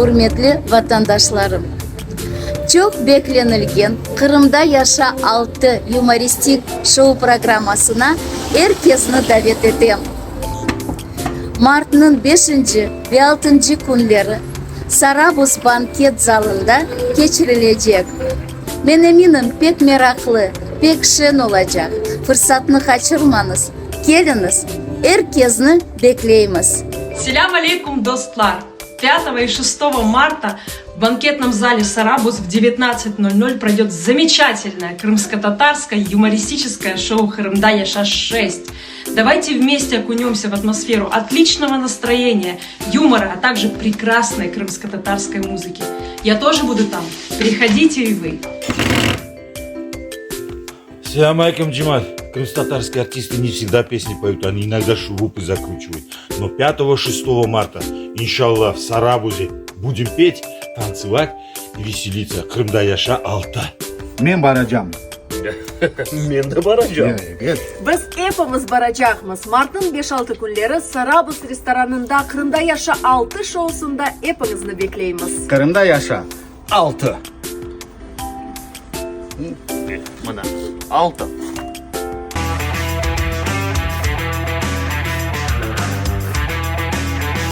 Ürmetli vatandaşlarım! Çoq beklenilgen Qırımda yaşa altı yumoristik şou-programmasına er kesni davet etem. Martnıñ beşinci ve altıncı künleri Sarabuz banket zalında keçirilecek. Men eminim, pek meraqlı, pek şeñ olacaq. Fırsatnı qaçırmañız, keliñiz, er kezni bekleymiz! Selâm aleykum, dostlar! Pâtogo i şestogo marta v banketnom zale Sarabuz v devetnadtsat nol nol proydet zamечательное krımskotatarskoye yumoristiçeskoye şou Qırımda yaşa şest. Davayte vmeste okunemsâ v atmosferu otliçnogo nastroyeniya, yumora, a takje prekrasnoy krımskotatarskoy muzıki. Ya тоже budu tam, prihodite i vı! Selâm aleykum, cemaat! Крымскотатарские артисты не всегда песни поют, они иногда шурупы закручивают. Но пятого-шестого марта, иншалла, в Сарабузе будем петь, танцевать и веселиться. Qırımda yaşa altı! Men baracam. Men de baracam. Ebet. Biz epimiz baracaqmız. Martnıñ beş-altı künleri Sarabuz restoranında Qırımda yaşa altı şousında epiñizni bekleymiz. Qırımda yaşa altı! Mına, altı.